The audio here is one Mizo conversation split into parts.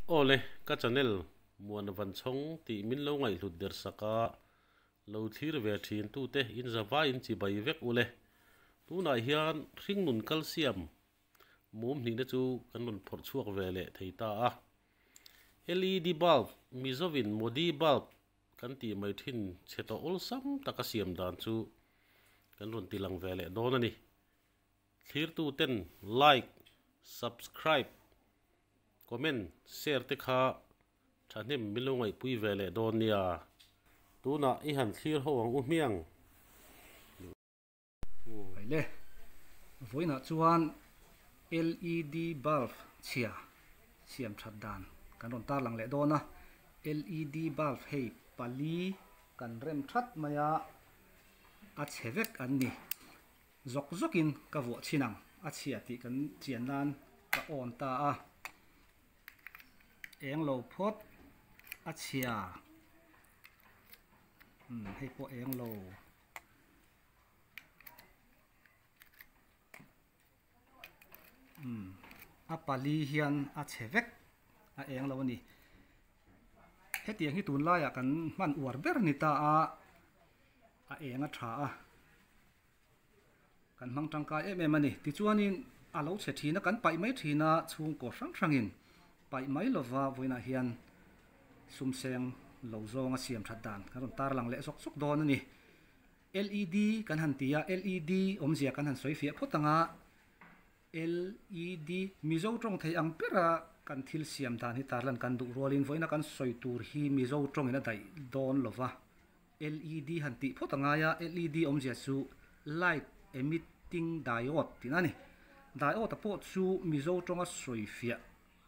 Awle, ka channel Muana Vanchhawng tih min lo ngaihhlut der sak a, lo thlir ve thin tute in zavai in chibai vek ule. Tunah hian hringnun kalsiam mum hnihna chu kan rawn phawrh chhuak ve leh thei ta a. LED bulb, Mizovin Modi bulb kan tih mai thin chhe tawh awlsam taka siam dan chu kan rawn tilang ve leh dawn a ni. Thlirtuten like, subscribe, comment, share te kha thahnem min lo ngaihpui ve leh dawn nia. Tunah i han thlir ho ang u hmiang. Haile, vawiinah chuan LED bulb chhia siam that dan kan rawn tarlang leh dawn a. LED bulb hei pali kan rem that mai a, a chhe vek an ni. Zawk zawkin ka vuah chhin ang, a chhia tih kan chian nan ka on ta a. Eng lo phawt a chhia, umm hei pawh eng lo. Umm a pali hian a chhe vek a eng lo a ni. Hetiang hi tunlaiah kan hman uar ber ni ta a, a eng a tha a, kan hmang tangkai em em a ni. Tichuanin a lo chhe thin a, kan paih mai thin a, chhungkaw hrang hrangin paih mai lova vawiinah hian sumseng lo zawnga siam that dan kan rawn tarlang leh zawk zawk dawn a ni. LED kan han ti a, LED awmzia kan han sawi fiah phawt ang a, LED Mizo tawng thei ang bera kan thil siam dan hi tarlan kan duh rualin vawiina kan sawi tur hi Mizo tawngin a daih dawn lo va, LED han tih phawt a ngai a, LED awmzia chu Light Emitting Diode tihna a ni. Diode a pawh chu Mizo tawnga sawi fiah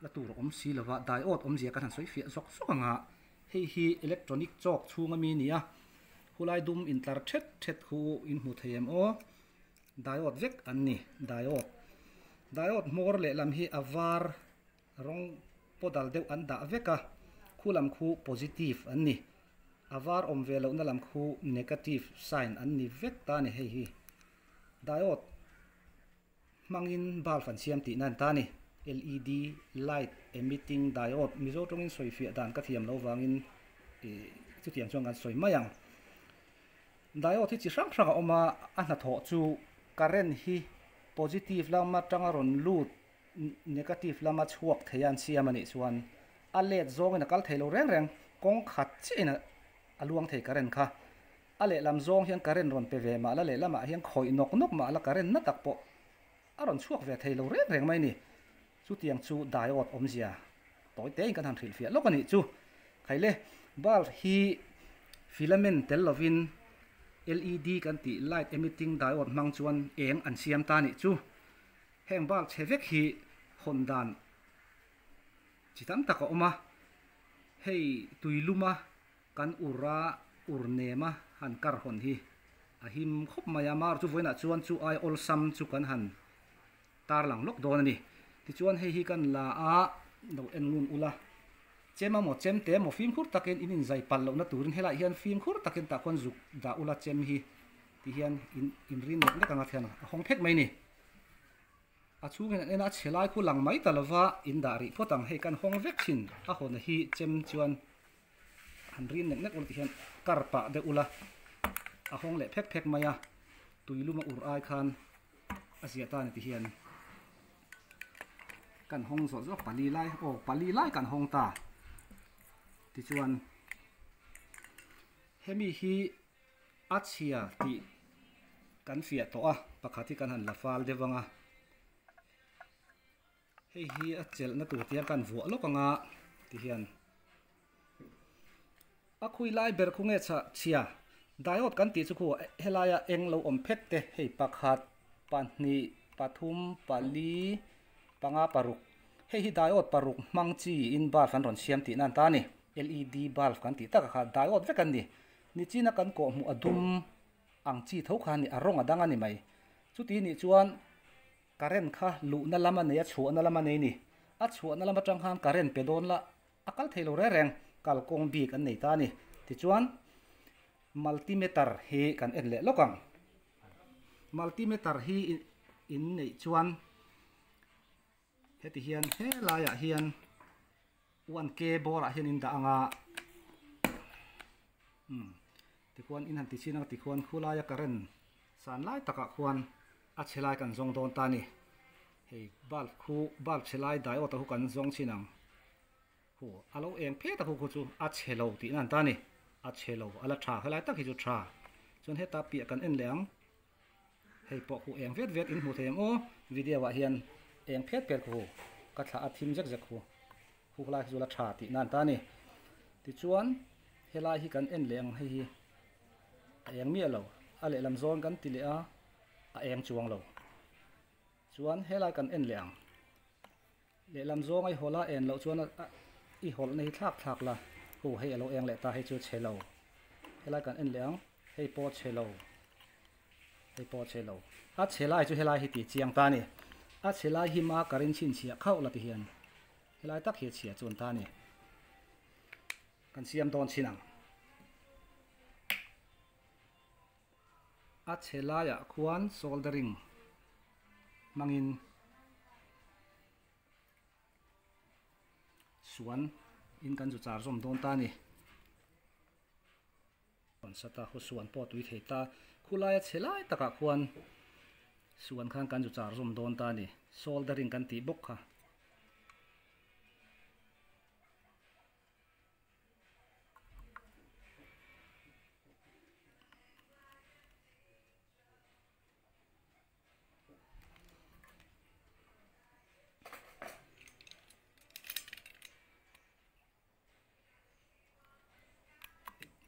la tur a awm si lo va, diode awmzia kan han sawi fiah zawk zawk ang a, hei hi electronic chawk chhunga mi a ni a, khulai dum intlar thet thet khu in hmu thei em aw, diode vek an ni, diode. Diode hmawr lehlam hi a var rawng paw dal deuh an dah vek a, khu lam khu positive an ni, a var awm ve lohna lam khu negative sign an ni vek ta a ni hei hi, diode. Hmangin bulb an siam tihna an ta a ni. LED, Light Emitting Diode, Mizo tawngin sawi fiah dan ka thiam lo vangin chutiang chuan kan sawi mai ang. Diode hi chi hrang hrang a awm a, a hnathawh chu current hi positive lama tanga rawn lut negative lama chhuak thei a an siam a nih chuan a let zawngin a kal thei lo reng reng, kawng khat chiahin a luang thei current kha. A lehlam zawng hian current rawn pe ve mah la, lehlamah hian khawih nawk nawk mah la current na tak pawh a rawn chhuak ve thei lo reng reng mai ni. Chutiang chu diode awmzia tawi tein kan han hrilhfiah lawk a nih chu. Khaile, bulb hi filament tel lovin LED kan tih light emitting diode hmang chuan eng an siam ta a nih chu. Heng bulb chhe vek hi hawn dan chi tam tak a awm a, hei tuiluma Kan ur a, ur nem a han kar hawn hi a him khawp mai a, mar chu vawiinah chuan chu ai awlsam chu kan han tarlang lawk dawn a ni. Tichuan hei hi kan la a, lo en ngun ula, chem a maw chem te maw fimkhur takin in inzai palh lohna turin helaiah hian fimkhur takin tah khuan zuk dah ula chem hi ti hian in inrin nek nek anga thian a hawng phek mai a ni. A chhungin an en a, a chhe lai khu lang mai ta lova in dah rih phawt ang, hei kan hawng vek thin a hawn hi chem chuan han rin nek nek ula ti hian kar pah deuh ula a hawng leh phek phek mai a, tui lum a ur ai khan a ziah ta a ni ti hian kan hawng zawh zawk pali lai aw pali lai kan hawng ta tichuan hemi hi a chhia tih kan fiah tawh a pakhat hi kan han la fal deuh ang a. Hei hi a chelhna tur te hian kan vuah lawk ang a ti hian a khui lai ber khu nge chhah chhia diode kan tih chu khu helaia eng lo awm phet te hei pakhat pahnih pathum pali panga paruk hei hi diode paruk hmang chi in bulb an rawn siam tihna an ta a ni led bulb kan tih takah kha diode vek an ni nichina kan kawhhmuh a dum ang chi tho kha a ni a rawng a dang a ni mai chuti nih chuan. Current kha luhna lam a nei a, chhuahna lam a nei ni. A chhuahna lam atang khan current pe dawn la, a kal thei lo reng reng, kalkawng bik an nei ta a ni. Tichuan, multimeter hi kan en leh lawk ang. Multimeter hi in neih chuan heti hian helaiah hian. 1K bawrah hian in dah anga umm tikhuan in han ti chin anga tikhuan khulaia current san lai takah khuan a chhe lai kan zawng dawn ta a ni. Hei bulb khu bulb chhe lai diode a khu kan zawng chin ang. Khu a lo eng phet a khu khu chu a chhe lo tih nan ta a ni. A chhe lo a la tha helai tak hi chu tha. Chuan heta piah kan en leh ang. Hei pawh khu eng vet vet in hmu thei ang aw. Video ah hian eng phet phet khu ka thlah a thim zek zek khu. Khu helai hi chu la tha tih nan ta a ni. Tichuan helai hi kan en leh ang hei hi a eng miah lo. A lehlam zawn kan ti leh a a eng chuang lo. Chuan helai kan en leh ang. Lehlam zawng a i hawlh a en loh chuan i hawlhna hi thlak thlak la, hu hei a lo eng leh ta hei chu chhe lo. Helai kan en leh ang, hei pawh chhe lo, hei pawh chhe lo. A chhe lai chu helai hi ti chiang ta a ni. A chhe lai hi marker in chhinchhiah khauh la ti hian helai tak hi a chhia chuan ta a ni. Kan siam dawn chhin ang. A chhe laiah khuan soldering hmangin suan in kan zu char zawm dawn ta a ni. Rawn sat a, khaw suan pawh a tui thei ta. Khulaia chhe lai takah khuan suan khan kan zu char zawm dawn ta a ni. Soldering kan tih bawk kha.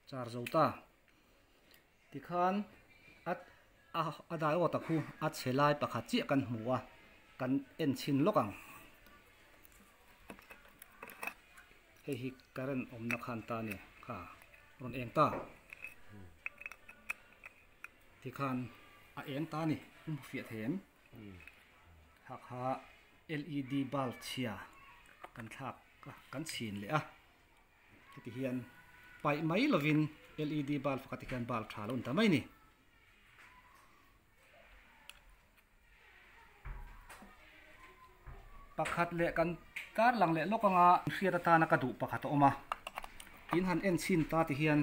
Char zo ta tikhan a a dai aw tak hu a chhe lai pakhat chiah kan hmu a kan en chhin lawk ang. Hei hi current awmna khan ta a ni kha rawn eng ta tikhan a eng ta a ni hmu fiah thei em kha kha led bulb chhia kan thlak a kan chhin leh a heti hian paih mai lovin led bulb kha tikhian bulb tha lo ni ta mai a ni. Pakhat leh kan tar lang leh lawk anga hriat atana ka duh pakhat a awm a, in han en chhin ta ti hian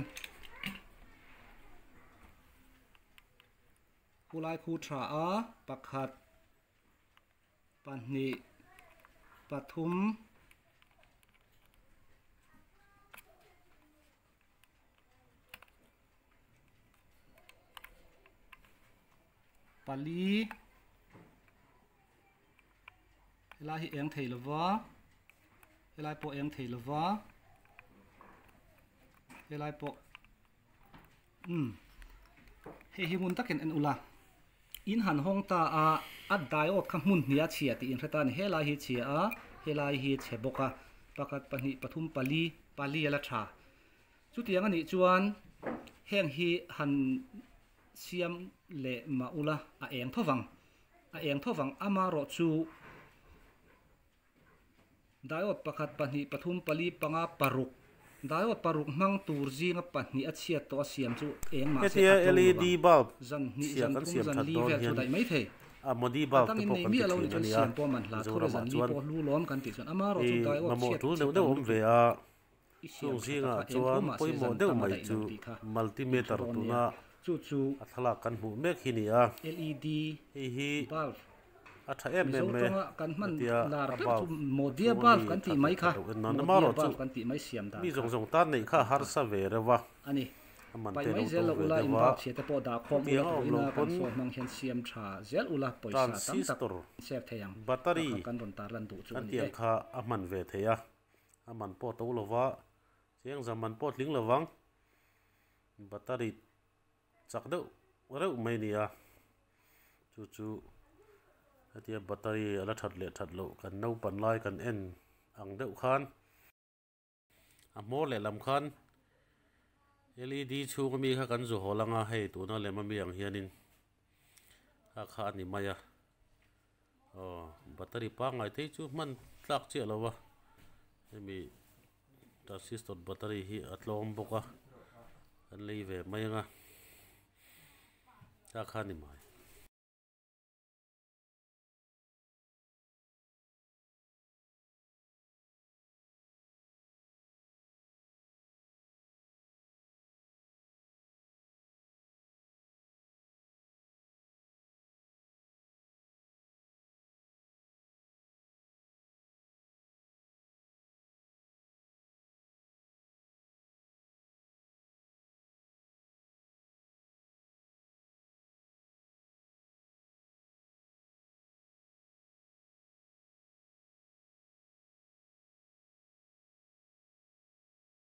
khulai khu tha a pakhat pahnih pathum. Pali helai hi eng thei lova helai pawh eng thei lova helai pawh umm hei hi ngun takin en ula in han hawng ta a a diode kha hmun hnih a chhia tih in hre ta a ni helai hi chhia a helai hi chhe bawk a pakhat pahnih pathum pali pali a la tha. Chutiang a nih chuan heng hi han siam leh mah ula a eng tho vang. A eng tho vang amarawh chu diode pakhat pahnih pathum pali panga paruk diode paruk hmang tur zinga pahnih a chhiat tawh a siam chu eng mah se Hetia a tlo LED lovang. bulb Zan hnih chhia zan kan thum siam zan that li dawn vel chu hian daih mai thei. a modi A bulb te tangin pawh nei kan ti miah lo thin ni a chuan nia siam pawh man hla thur a Mizoramah zan li chuan pawh hlu lawm kan tih chuan amarawh chu ih diode mamawh chhiat tul chhe deuh tam deuh awm lutuk. ve a. I siam Chung tha tak zingah a eng tho chuan mah se pawimawh zan deuh tam a mai daih chu lo tih kha multimeter in hre dawn nia. tuna Chu chu a thlalak kan hmuh mek hi ni a. LED Hei hi bulb a tha em Mizo em e tawnga kan hman hetia lar a ber bulb chu Modia chhung bulb ami kan that tih mai leh kha that loh en nan Modia amarawh chu bulb kan tih mai siam dan mi kha zawng zawng tan neih kha a ni ta harsa ve reuh a a ni. a man Paih te mai lo zel to lo ve ula deuh in a bulb chhia te pawh dah khawm ula chutiang a awm tuina loh kan pawn sawi hmang hian siam tha zel ula pawisa tam tak transistor save thei ang battery kha kan rawn tarlan duh chu a kan ni tiang e. kha a hman ve thei a a man pawh to lova Chiang zam an pawh tling lovang. Battery chak deuh reuh mai a ni a, chu chu hetia battery a la that leh that loh kan naupan lai kan en ang deuh khan a hmawr lehlam khan led chhung ami kha kan zu hawl anga hei tuna lem ami ang hianin kha kha a ni mai a aw battery pangngai te hi chu hman tlak chiah lo va hemi. Transistor battery hi a tlawm bawk a kan lei ve mai anga ta kha ni mai.